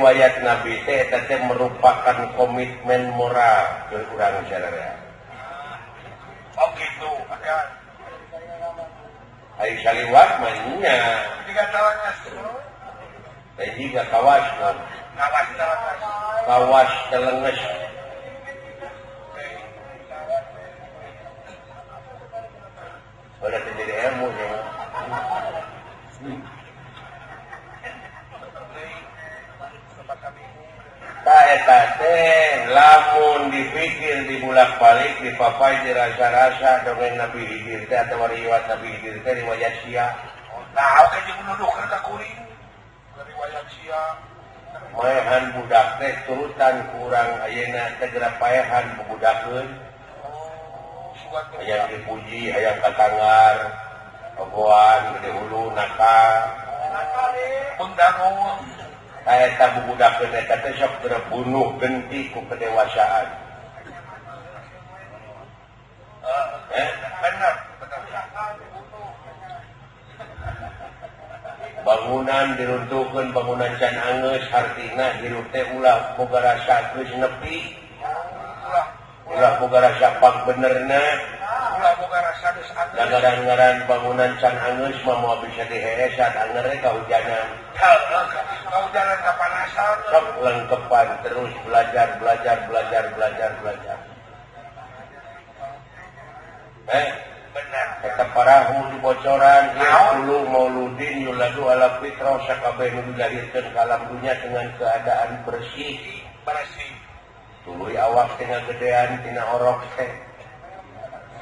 Riwayat Nabi teh eta merupakan komitmen moral ke urang sadaya. Oh gitu, akan. Ayo saliwat mah nya. Tiga talangas. Teh jiga kawas. Kawas telenges. Kawas telenges. Eta teh lamun dipikir dibulak-balik dipapai dirasa-rasa dongeng Nabi Khidir teh atau riwayat Nabi Khidir teh riwayat Syiah. Nah, oke jeung nuduhkeun ka kuring. Riwayat Syiah. Maehan budak teh turutan kurang ayeuna teh geura paehan bubudakeun. Hayang dipuji, hayang katanggar, ogoan gede hulu nakal. Undangung. Eta bubudakeun eta teh sok geura bunuh genti ku kedewasaan. Benar, benar. Bangunan diruntuhkeun, bangunan can anggeus hartina hirup teh ulah boga rasa geus nepi. Ulah boga rasa pang benerna. Ulah boga rasa geus anggeus. Ngaran-ngaran bangunan can anggeus mah moal bisa diheresan anger we kahujanan. Kahujanan kapanasan. Sok lengkepan terus belajar, belajar, belajar, belajar, belajar. Benar. Eta parahu dibocoran ieu mauludin yuladu ala fitrah sakabeh nu dilahirkeun ka alam dunya dengan keadaan bersih. Bersih. Tuluy awak teh ngagedean tina orok teh.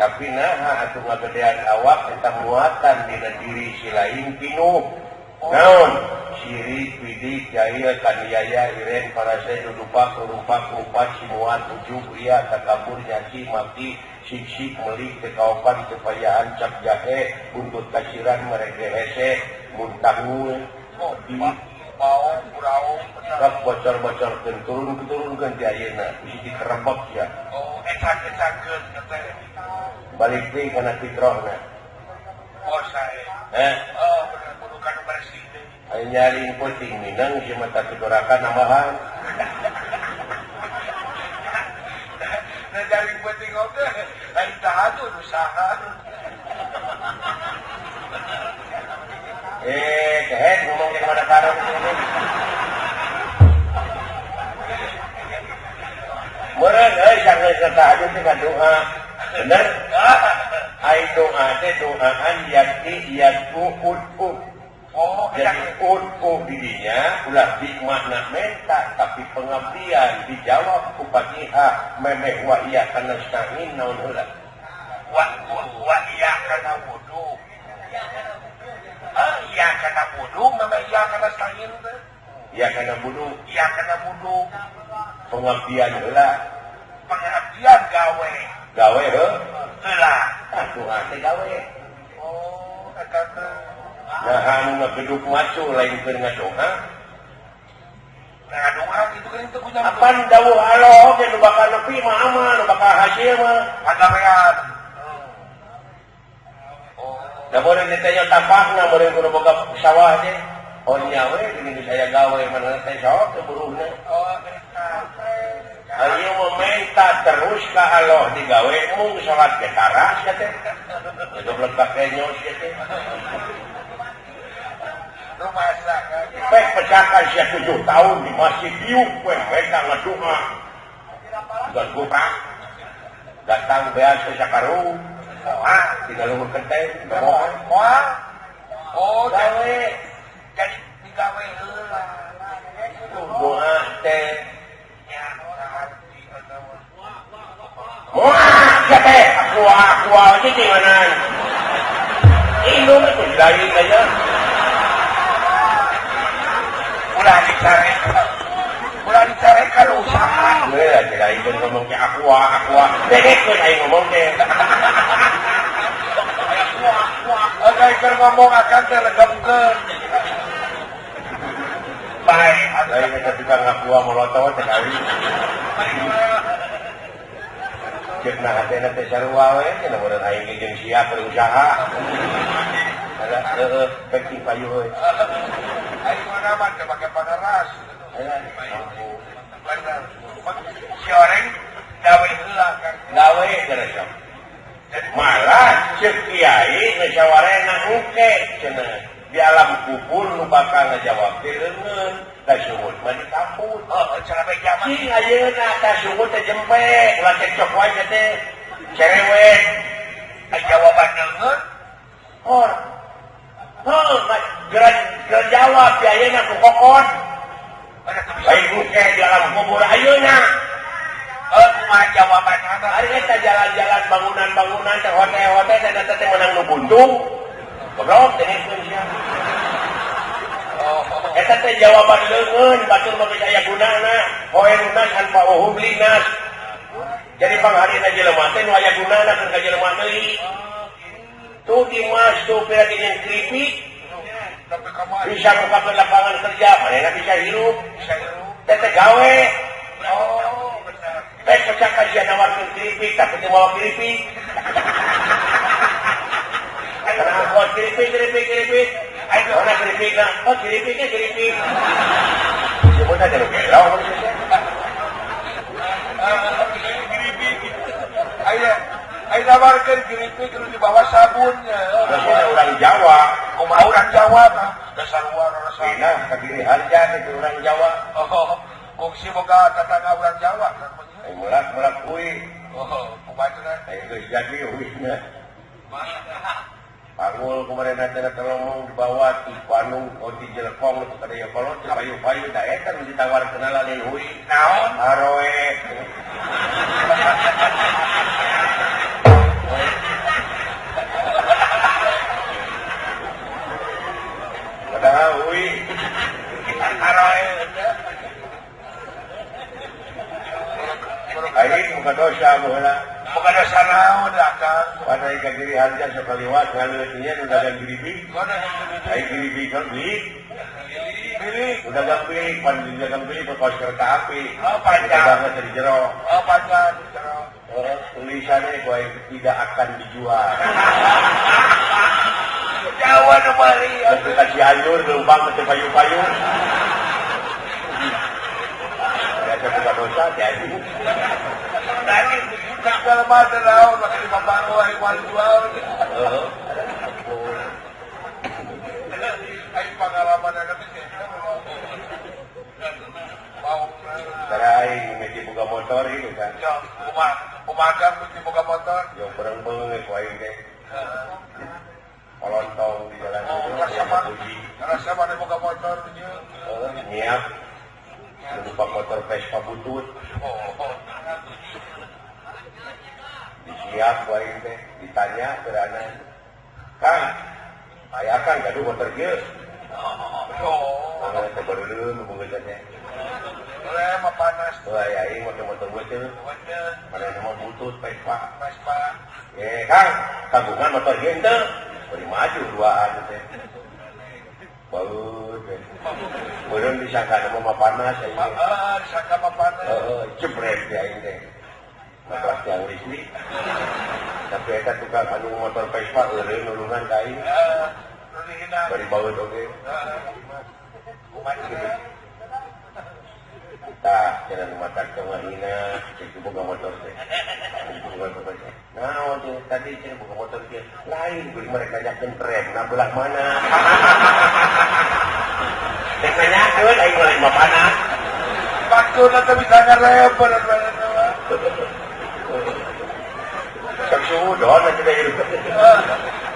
Tapi naha atuh ngagedean awak eta muatan dina diri si lain pinuh. Naon? Sirik, widik, jahil, kaniaya, iren, parase, dudupak, rumpak, ngupat, simuat, ujub, ria, takabur, nyaci, mati, sik-sik, melik, tekaopan, kepayaan, cap jahe, buntut kasiran, merege hese, muntahul, bak bocor-bocor, turun-turunkeun di ayeuna, bisi dikerebek ya. Oh, ecan-ecankeun teh. Balik deui kana fitrahna. Oh, sae. Oh, bener kudu kanu bersih teh. Aya nyaring peuting minang si mata kedorakan nambahan. Nah, jaring peuting oge, lain tahajud usaha. Kehet ngomong ke mana karep ini. Meureun euy sanggeus tahajud teh doa. Bener? Ai doa teh doaan yati yatu ud'u. Oh, jadi ud'u didinya ulah di makna menta tapi pengabdian dijawab ku Fatihah memeh wa iya kana nasta'in naon heula. Wa wa iya kana wudu. Ah, iya kana wudu memeh iya kana nasta'in teh. Iya kana wudu. Iya kana wudu. Pengabdian heula. Pengabdian gawe. Gawe heuh. Heula. Ah, doa teh gawe. Oh, eta teh. Nah, anu ngageduk macu lain keur ngadoa. Ngadoa kitu kan teu punya. Apan dawuh Allah oge nu bakal nepi mah aman, nu bakal hasil mah. Pagawean. Oh. Da boleh ditanya tapakna meureun kudu boga sawah teh. Oh nya we geuning saya gawe mana teh sok teh buruhna. Oh, eta. Ayo meminta terus ka Allah digawe mung salat ge taras ya teh. Goblok kakenyos ya teh. Pek pecakan sia 7 tahun di masjid diuk we mereka ngadoa. Geus guprak. Datang beas ke sakarung. Moal tinggal luhur kenteng. Moal. Oh, gawe. Jadi digawe heula. Doa teh. Ya, hati atawa. Moal sia teh, aku aja di mana. Indung itu lain aja. Ulah dicarekan. Ulah dicarekan usaha. Heuh, lain keur ngomong ke aqua. Dedekeun aing ngomong teh. Aing keur ngomong akan teh legemkeun. Bae, lain eta tukang aqua molotot teh kali. Ceuk na hatena teh sarua we, cenah meureun aing ge jeung sia keur usaha. Ada heueuh pek ti payu euy. Aing mah mah teh make paneras. Bener. Si orang gawe heula kan. Gawe geus sok. Malah ceuk kiai geus sawarena engke cenah. Di alam kubur nu bakal ngajawab teh leungeun, ka sumut mah dikaput. Oh, cenah bae zaman. Cing ayeuna ka sumut teh jempe, ulah cekcok wae teh. Cerewet. Ai jawaban leungeun? Hor. Heuh, geura jawab di ayeuna ku kokon. Lain buke di alam kubur ayeuna. Kumaha jawabanna? Ari eta jalan-jalan bangunan-bangunan teh hotel-hotel teh eta teh meunang nu buntung. Goblok dengekeun sia. Eta teh jawaban leungeun batur mah geus aya gunana. Hoeruna anfa'uhum linas. Jadi pangharina jelema teh nu aya gunana keur ka jelema deui. Tuh Dimas tuh pira jeung keripik. Bisa buka lapangan kerja, manehna bisa hirup. Teh teh gawe. Oh, benar. Teh pecah kajian nawarkeun keripik, tapi teu mawa keripik. Kenapa keripik, keripik, keripik? Ayo, mana keripik nah? Oh, keripiknya keripik. Sebutnya jeruk gelo. Keripik. Ayo, ayo nawarkeun keripik terus dibawa sabunnya. Dasar orang Jawa. Kumaha orang Jawa mah? Dasar luar rasa. Nah, kadiri harja itu orang Jawa. Oh, kungsi boga tetangga orang Jawa. Mulak-mulak kuy. Oh, kumaha cenah? Ayo geus jadi uihna. Panggul kemarin ada tolong dibawa di Bandung, oh di Jelekong, itu kada ya kolot, payu-payu, da eta nu ditawar kenalan lain hui. Naon? Aroe. Padahal hui. Aroe. Aing buka dosa baheula. Bukan dosa naon dah Kang. Pada ikan diri harga sekaliwat ngaleutiknya nu dagang giribik. Aing giribik kan beli. Beli. Udah dagang beli, pan dagang beli kaos kereta api. Oh, panjang. Dagang dari jero. Oh, panjang di jero. Oh, tulisannya gua tidak akan dijual. Jawa nu meuli. Tapi ka Cianjur leumpang teu payu-payu. Biasa buka dosa jadi. Dari jual mah teh naon make dipapango ari moal dijual. Heeh. Ai pengalaman anu teh. Mau Sarai mesti buka motor itu kan. Ya, kumaha kumaha kan mesti buka motor? Yo kurang beungeut ku aing teh. Kolontong di jalan Oh, itu, rasa ya, mana? puji. Rasa mana buka motor nya? Heeh, nyiap. Lupa motor Vespa butut. Oh. Disiap ku aing teh, ditanya berana. Kang, aya kan gaduh motor kieu. Oh. Mangga teh beureum nu boga teh. Oleh mah panas. Wah, aing make motor beuteung. Beuteung. Mana mah butut Vespa. Vespa. Eh, Kang, kagungan motor ieu henteu? Bari maju duaan teh. Baut teh. Beureum disangka mah panas aing teh. Heeh, disangka mah panas. Heeh, jebret di aing teh. Motor yang listrik. Tapi eta tukang anu motor Vespa eureun nulungan ka aing. Heeh, nu dihina. Bari baut oge. Heeh. Kumaha cenah? Tah, cenah nu matak teh ngahina, cek boga motor teh. Boga motor teh. Naon teh tadi cenah boga motor teh. Lain beureum mereka nanyakeun remna belah mana. Rek nanyakeun aing mah mah panas. Maksudna teh bisa ngarep bener. Sok suudon atuh da hirup.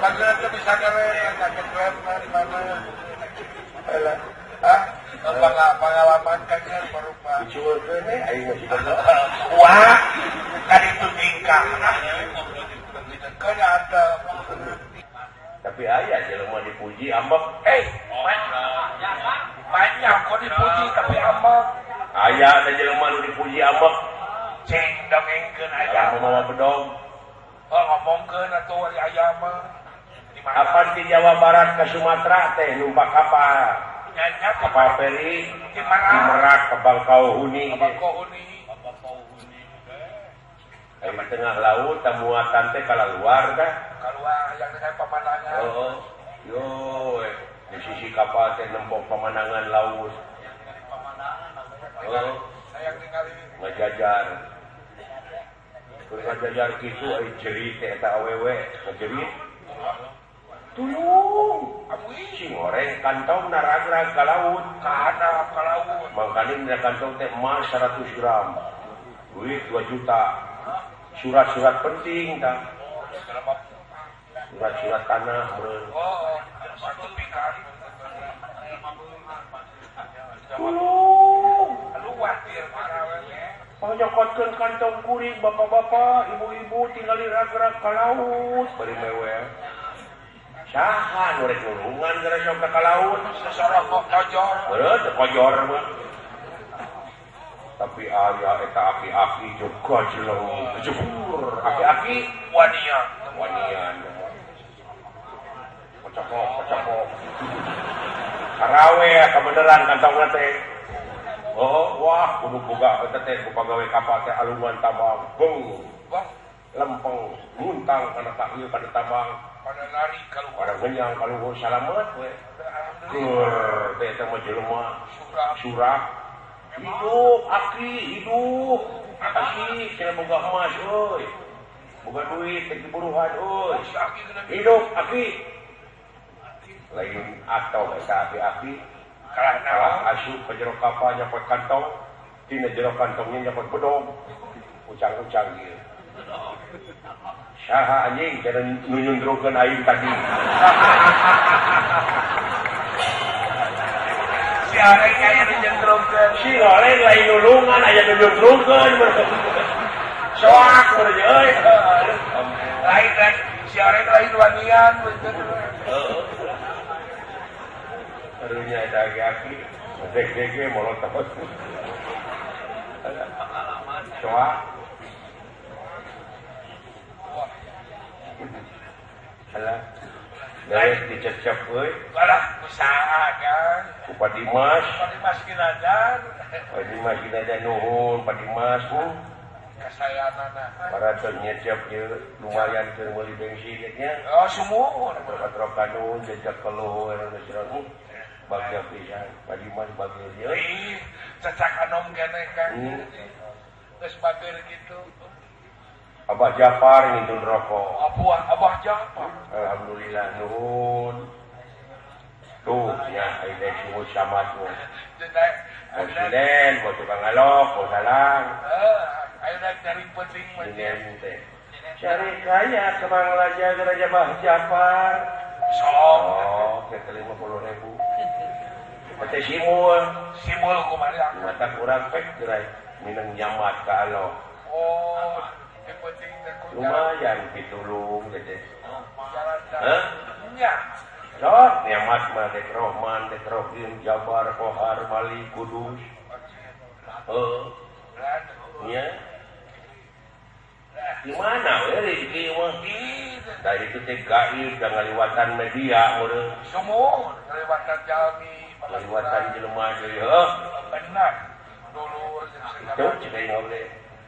Maksudna teh bisa ngarep, nanyakeun remna di mana. Alah. Ah, pengalaman kan berupa. Dicuekeun we aing mah siga. Wah, kan itu tingkah. Kan ada. Tapi aya jelema dipuji ambek. Banyak kok dipuji tapi ambek. Aya ada jelema nu dipuji ambek. Cing dongengkeun aya. Alah mawa bedog. Oh, ngomongkeun atuh ari aya mah. Di mana? Apan di Jawa Barat ke Sumatera teh numpak kapal. Nyanyi kapal feri di Merak, di Merak ke Bangkauhuni. Bangkauhuni. Di tengah laut muatan teh keluar dah. Keluar yang dengan pemandangan. Oh, yo, di sisi kapal teh nempok pemandangan laut. Oh, sayang ningali ngajajar. Keur ngajajar kitu ai jerit teh eta awewe, ngajerit. Tulung, sing goreng kantong naragrag ka laut, ka handap ka laut. Mangkaning dina kantong teh emas 100 gram. Duit 2 juta. Surat-surat penting tah. Surat-surat tanah beureum. Oh, sertifikat. Tulung. Pangnyokotkeun kantong kuring bapak-bapak, ibu-ibu tinggal ragrag ka laut bari mewel. Saha nu rek nulungan gara sok ka laut? Sasorokok kojor. Heuh, teu kojor mah. Tapi aya eta aki-aki juga jeleng jebur. Aki-aki wanian, wanian. Kocokok, kocokok. Karawe kebeneran kantongna teh. Oh, wah, kudu boga eta teh ku pagawe kapal teh alungan tambang. Beng. Lempeng, muntang kana ka ieu kana tambang. Pada lari kaluhur. Pada genyang kaluhur salamet we. Gur teh eta mah jelema surah. Hidup aki, hidup. Aki cenah boga emas euy. Boga duit teh buruhan euy. Hidup aki. Lain atau eta aki-aki kalah asup ke jero kapal nyopot kantong, tina jero kantongnya nyopot bedog. Ucang-ucang ieu. Saha anjing cenah nu nyundrungkeun aing tadi. Si areng aya nu nyundrungkeun. Si areng lain nulungan aya nu nyundrungkeun. Soak meureun euy. Lain lain si areng lain wanian. Heeh. Karunya eta aki-aki deg-deg molotot. Soak. Alah, beres dicecep euy. Alah, usaha kan. Ku Pak Dimas. Pak Dimas Ginanjar. Pak Dimas Ginanjar nuhun, Pak Dimas. Kasayanana. Para teu nyecep ieu lumayan keur meuli bensin nya. Oh, sumuhun. Patrokan nuhun jejak keluhur geus reuh. Bagja pisan, Pak Dimas bageur ieu. Ih, cecak anom keneh kan. Geus bageur kitu. Abah Jafar ngintun rokok. Abah Jafar. Alhamdulillah nuhun. Tuh nya ai dek sumur samat mah. Presiden, mau tukang ngalok, mau salang. Ayo dek cari penting mah. Teh. Cari kaya ke Mang Raja Raja Abah Jafar. Sok. Oh, ke 50.000. Teh simul. Simul kumaha? Mata kurang pek gerai minang nyamat ka alo. Oh. Lumayan pitulung gitu. Hah? Nya. Sok nyamat mah dek Rohman, dek Rohim, Jabar, Kohar, Mali, Kudus. Heuh. Nya. Di mana we rezeki mah? Da itu teh gaib da ngaliwatan media meureun. Sumuhun ngaliwatan jalmi, ngaliwatan jelema deui heuh. Benar. Dulur itu cek aing oge.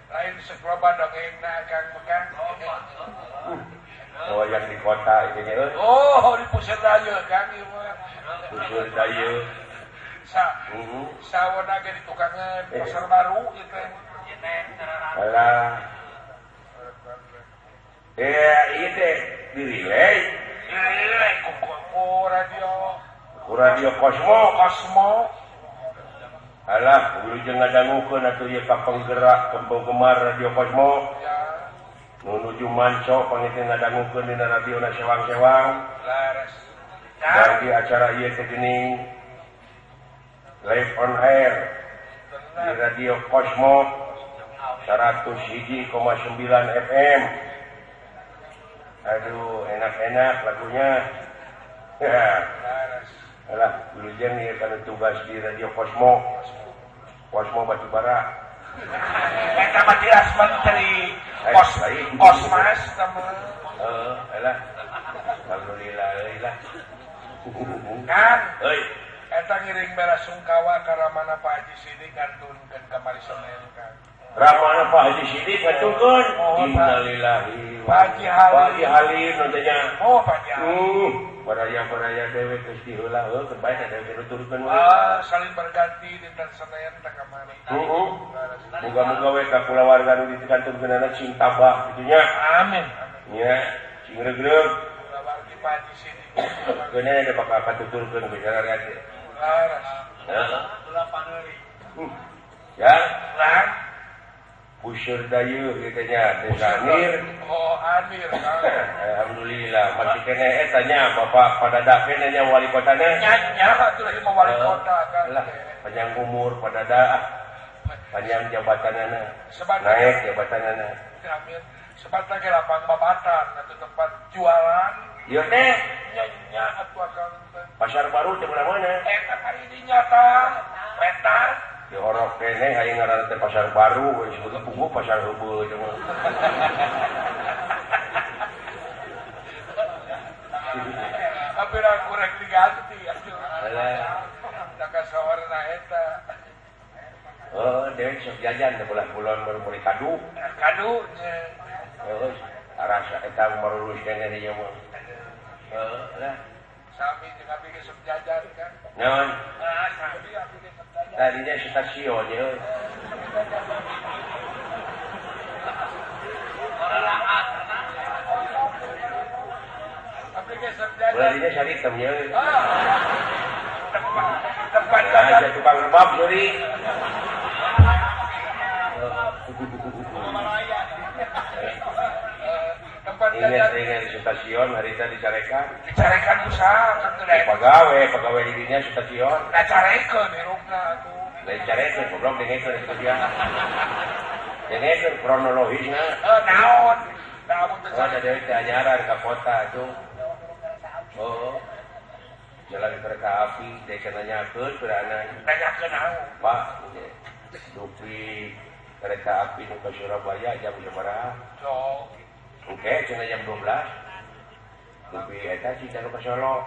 Lain sekolah dongengna Kang Bekang. Oh, yang di kota itu nya. Oh, di pusat daya Kang ieu mah. Pusat daya. Sa sawona ge di tukangan pasar baru ieu teh. Alah. Ieu teh dirilai. Dirilai ku radio. Ku radio Cosmo. Cosmo. Alah, wilujeng ngadangukeun atuh ieu ka penggerak penggemar Radio Cosmo. Nu nuju manco pangitin ngadangukeun dina radiona sewang-sewang. Laras. Bagi acara ieu teh geuning live on air di Radio Cosmo 101,9 FM. Aduh, enak-enak lagunya. Alah, wilujeng ieu kana tugas di Radio Cosmo. Cosmo Batubara. Eta mah tiras menteri. Kosmas teh. Heeh, alah. Alhamdulillah euy lah. Kan, euy. Eta ngiring bela sungkawa ka Ramana Pak Haji Sidik kantunkeun kamari Senin kan. Ramana Pak Haji Sidik kantunkeun. Innalillahi. Pak Haji Halim. Pak Haji Halim nu teh nya. Oh, Pak Haji Halim. Baraya-baraya dewek geus diheula heuh keur bae da dewek nuturkeun we. Ah, saling berganti dinten Senin teh kamari. Heeh. Moga-moga we ka kulawarga nu dikantunkeunana sing tabah kitu nya. Amin. Nya, sing regreg. Kulawargi Pak Haji Sidik. Geuna da bakal katuturkeun ku jalan aja. Laras. Heeh. Ya, Ya. Puseur dayeuh kitu nya Desa Anir. Oh, Anir. Alhamdulillah masih keneh eta nya Bapak Padada keneh nya wali kotana. Nya nya atuh ieu mah wali kota kan. Lah, panjang umur Padada. Panjang jabatanana. Naik jabatanana. Amin. Sebatang ke lapang babatan atau tempat jualan. Ieu teh nya atuh akang teh. Pasar baru teh mana? Eta kali dinya tah. Wetan. Di orok keneh hayang ngaranna teh pasar baru, disebutna puguh pasar heubeul teh mah. Tapi aku rek diganti atuh. Alah. Da kasawarna eta. Oh, dewek sok jajan teh belah kulon baru meuli kadu. Kadu nya. Heeh, rasa eta marulus keneh dieu mah. Heeh, lah. Sami jeung abdi ge sok jajan kan. Naon? Ah, sami abdi ge sok jajan. Tadinya stasiun ye. Abdi ge sok jajan. Belah dinya saritem ye. Tempat jajan. Aja tukang rebab deui. Tempat jajan. Ingat di stasiun harita dicarekan. Dicarekan usaha kan teh. Pegawai di dinya stasiun. Da carekeun hirupna atuh. Lain carekeun goblok dengekeun itu dia. Dengekeun kronologisna. Heuh naon? Da amun teh. Oh, da deui teh anyaran ka kota atuh. Oh. Jalan kereta api deui nanyakeun peurana. Nanyakeun naon? Pak, dupi kereta api nu ka Surabaya jam sabaraha? Sok. Oke, cenah jam 12. Dupi eta sih nu ka Solo.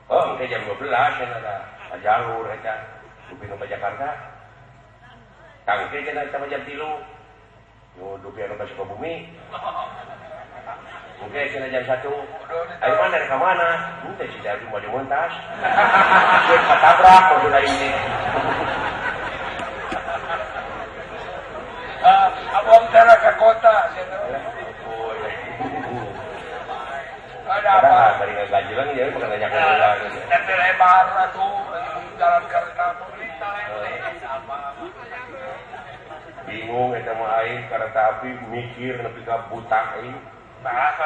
Oh, engke jam 12 cenah da. Ka jalur eta. Dupi nu ka Jakarta. Kang engke cenah eta mah jam 3. Nu dupi anu ka Sukabumi. Oke, cenah jam 1. Ayo mana dari ka mana? Henteu si Dadu mah dimontas. Geus katabrak kudu lain teh. Ah, abang teh ka kota cenah. Ada apa? Bari ngagajelang ieu mah nanyakeun heula. Teh lebar atuh jalan kereta pemerintah. Bingung eta mah aing kereta api mikir nepi ka buta aing. Nah,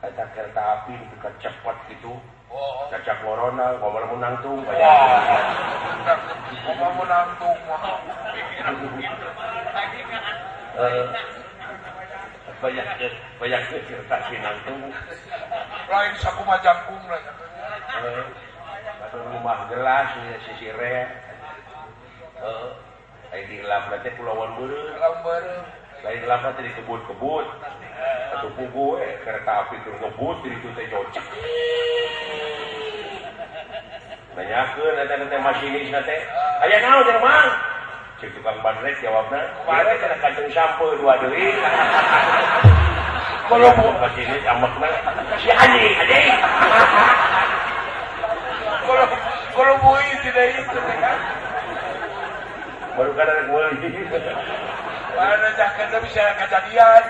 eta kereta api nepi ka cepet kitu. Oh. Cacak corona, ngomong mun nangtung banyak. Ngomong mun nangtung mah. Banyak kereta api nangtung. Lain sakumaha jangkung lah. Rumah gelas sisi rea. Heeh. Lain di gelap teh pulauan beureum. Pulauan beureum. Lain gelap teh di kebun-kebun. Atuh puguh we kereta api keur ngebut di ditu teh cocok. Nanyakeun eta teh masinis teh. Aya naon teh Mang? Cek tukang bandrek jawabna. Kumaha cenah kacung sampe dua deui. Kalau masinis amekna si anjing anjing. Kalau bui tidak itu kan. Baru kada rek meuli. Mana jaket bisa kejadian.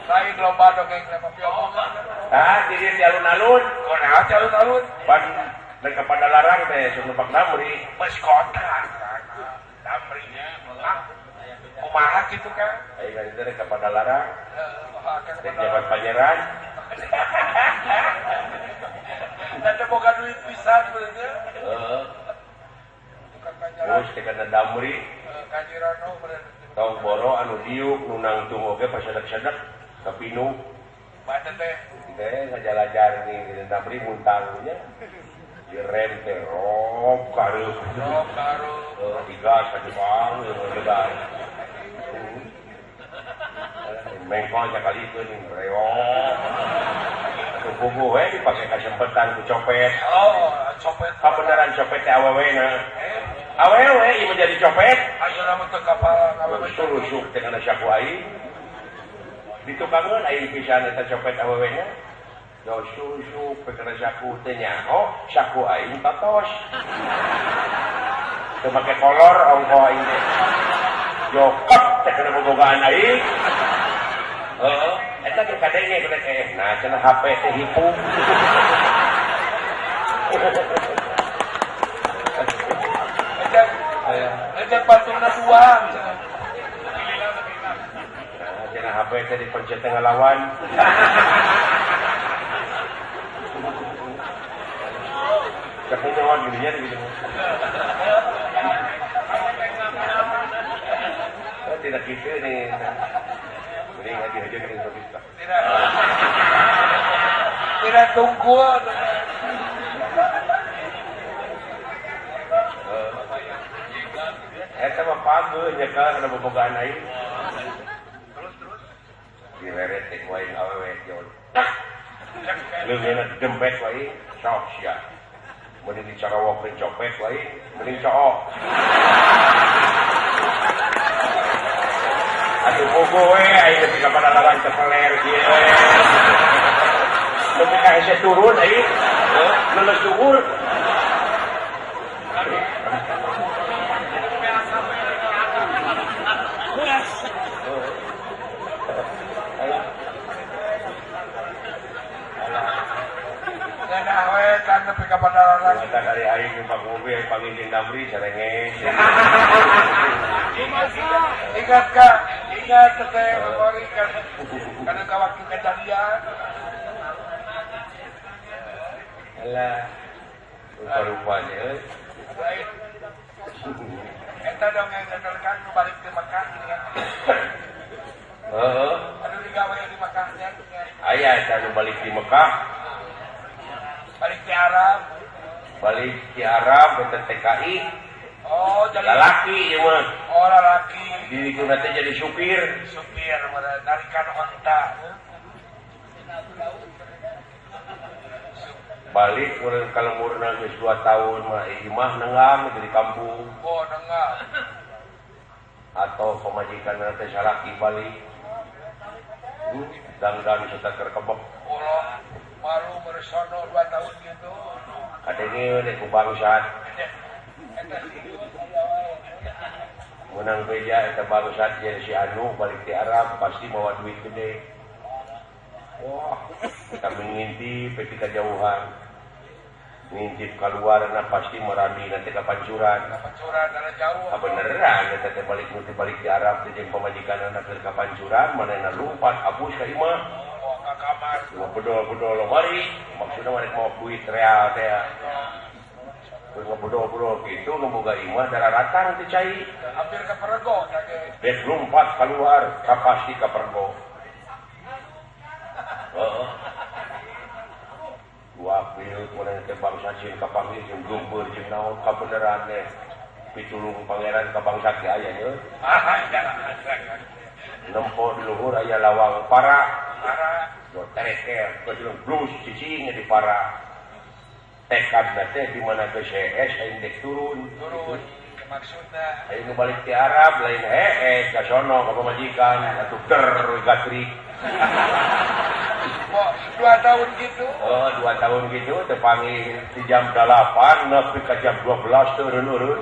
Lain lomba dongeng lama piomongan. Tah, jadi di alun-alun. Oh, nah, di alun-alun. Pan mereka pada larang teh numpak damri. Bus kota. Damrinya kumaha kitu kan? Ayo kan itu mereka pada larang. Rek jabat pangeran. Nanti boga duit pisan bener. Heeh. Terus teh kana damri. Kajirano bener. Tong boro anu diuk nu nangtung oge pasadak-sadak kapinu. Bade teh. Teh ngajalajar nih damri muntang nya. Direm teh rop kareup. Rop kareup. Heuh digas ka Jepang degan. Mengkol sakalikeun reok. Atuh puguh we dipake kasempetan ku copet. Oh, copet. Kabeneran copet teh awewena. Awewe ieu menjadi copet. Ayeuna mah teu kapalan awewe. Rusuk teh kana saku aing. Ditukangeun aing pisan eta copet awewena. Do susuk teh kana saku teh nyaho, saku aing tatos. Teu make kolor ongko aing teh. Jokot teh kana bobogaan aing. Heeh, eta ge kadenge gede eh nah cenah HP teh hipu. Ejek batuna tuang cenah. Nah, cenah HP teh dipencet teh ngalawan. Cek nyawa gininya gitu. Tidak gitu nih. Mending ngaji aja dengan bisa. Tidak. Tidak tunggu. Eta mah pageuh nya kan ada bobogaan aing. Terus terus. Dileret teh ku aing awewe jol. Leungeunna dempet wae sok sia. Mending dicarawokeun copet wae, mending cook. Aduh bogo we aing nepi ka padalawan tepeler kieu we. Nepi ka hese turun aing. Leuleus duhur. Kata dari aing numpak mobil panggil jeung Damri sarenge. Ingat Kak, ingat teh memori kan kana ka waktu kejadian. Alah. Rupa-rupanya euy. Eta dongeng kan nu balik ke Mekah geuningan. Heeh. Anu digawe di Mekah nya. Aya eta nu balik di Mekah. Balik ke Arab. Balik ke Arab eta TKI. Oh, jadi lalaki ieu mah. Oh, lalaki. Dirikuna teh jadi supir. Supir tarikan onta. Balik urang ka lemurna geus 2 tahun mah imah nenggang jadi kampung. Oh, nenggang. Atau pamajikanna teh salaki balik. Dangdan serta kerkebek. Oh, malu meresono 2 tahun gitu. Kadenge we ku bangsat. Menang beja eta bangsat jeung si Anu balik di Arab pasti mawa duit gede. Wah, kami ngintip peti kejauhan. Ngintip keluar na pasti meradi nanti ka pancuran. Ka pancuran karena jauh. Ah, beneran eta teh balik nu balik di Arab teh jeung pamajikanna keur ka pancuran manehna lumpat abus ka imah. Oh, ka kamar. Bedol-bedol lomari, maksudna mereka mau duit real teh. Bedol-bedol gitu nu boga imah dararatan teh cai. Hampir ka pergo teh. Dek lumpat keluar ka pasti ka pergo. Heeh. Wapil kurang teh bangsa jeung kapanggih jeung geumpeur jeung naon kabeneran teh. Pitulung pangeran ka bangsa ge aya nya. Nempo di luhur aya lawang para. Para. Do tereker ke blus cicing di para. Tekadna teh di mana geus hees aing dek turun. Turun. Maksudna aing nu balik ti Arab lain hees ka sono ka pamajikan atuh der gatrik. Oh, 2 tahun gitu. Oh, 2 tahun gitu tepanggih di jam 8 nepi ka jam 12 teu eureun-eureun.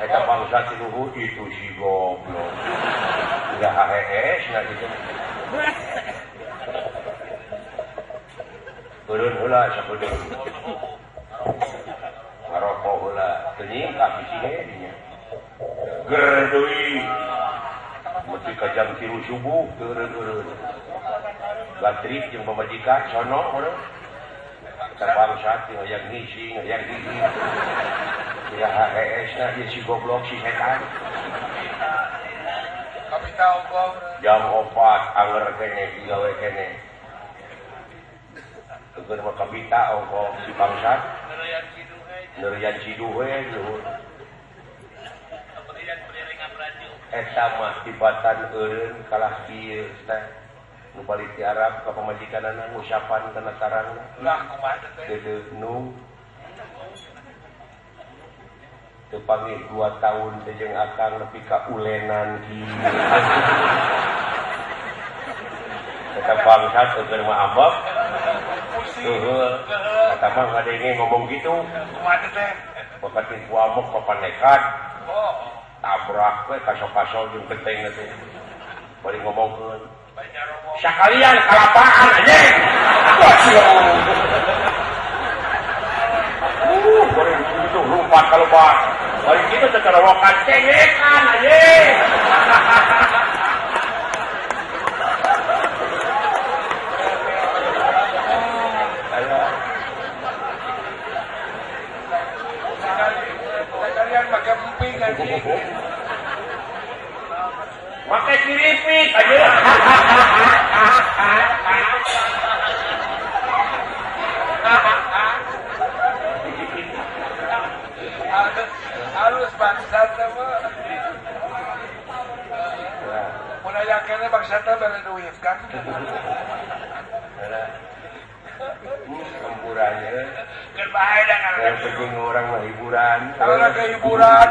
Eta bangsa ti luhur itu si goblok. Udah hees na gitu. Turun heula sakudeung. Ngarokok heula, teu nyingkah bisi ge dinya. Ger deui. Mesti ka jam 3 subuh teu eureun-eureun. Gatrik jeung pamajikan sono meureun. Eta bangsa teh hayang ngising, hayang gigi. Ya heesna ieu si goblok si setan. Kabita ongkoh. Jam 4 anger keneh digawe keneh. Keur mah kabita ongkoh si bangsat. Neurian ciduh we luhur. Eta mah tibatan eureun kalah kieu teh. Nu balik ti Arab ka pamajikanana ngusapan kana tarangna. Lah kumaha teh? Deudeuh nu teu panggih 2 tahun teh jeung akang nepi ka ulenan kieu. Eta bangsat keur mah abab. Heuh. Eta mah ngadenge ngomong gitu. Kumaha teh? Bakat ku amuk papan nekat. Oh. Tabrak we kaso-kaso jeung genteng teh. Bari ngomongkeun. Sakalian kalapaan anjing. Bari gitu lompat kalompat. Bari kitu teh karawakan cengekan anjing. Make ciripit aja. Halus bangsat mah. Mun aya keneh bangsat bere duit kan. Hiburannya. Keur bae da yang penting orang mah hiburan. Orang ke hiburan.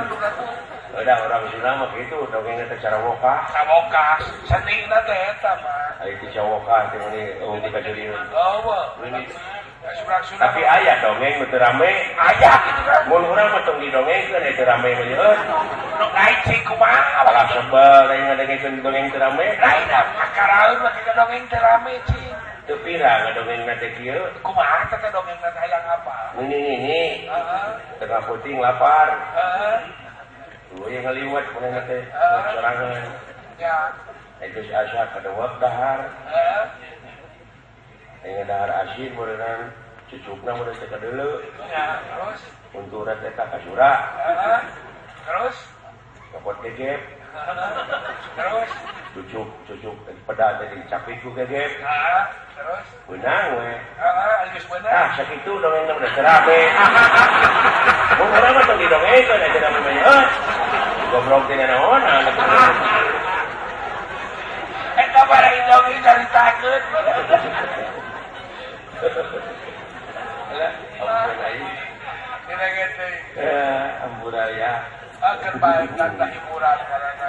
Ada orang Sunda mah kitu dongengna teh cara wokah. Cawokah, seningna teh eta mah. Ari teh cawokah teh meuni eueuh teh kajeureun. Oh, tapi aya dongeng nu teu rame. Aya kitu kan. Mun urang mah tong didongengkeun teu rame mah yeuh. Nu lain cing kumaha. Kalah sebel lain ngadengkeun dongeng teu rame. Lain kakaraeun mah kita dongeng teu rame cing. Teu pira ngadongengna teh kieu. Kumaha teh dongengna teh hayang apa? Nini-nini. Heeh. Tengah puting lapar. Heeh. Lu yang ngaliwat manehna teh sorangan. Ya. Geus asa kadewek dahar. Heeh. Aya dahar asin meureunang cucukna meureun teh kadeuleu. Ya, terus unturan eta kasura. Heeh. Terus kapot gegep. Terus cucuk cucuk peda teh dicapit ku gegep. Heeh, terus beunang we. Heeh, geus beunang. Ah, sakitu dongengna udah teu rame. Mun urang mah tong didongengkeun aja rame mah yeuh. Goblok teh naon-naon. Eta barang dongeng caritakeun. Lah, ampun aing. Dina ge teh. Ampura ya. Ah, keur bae tanda hiburan karana.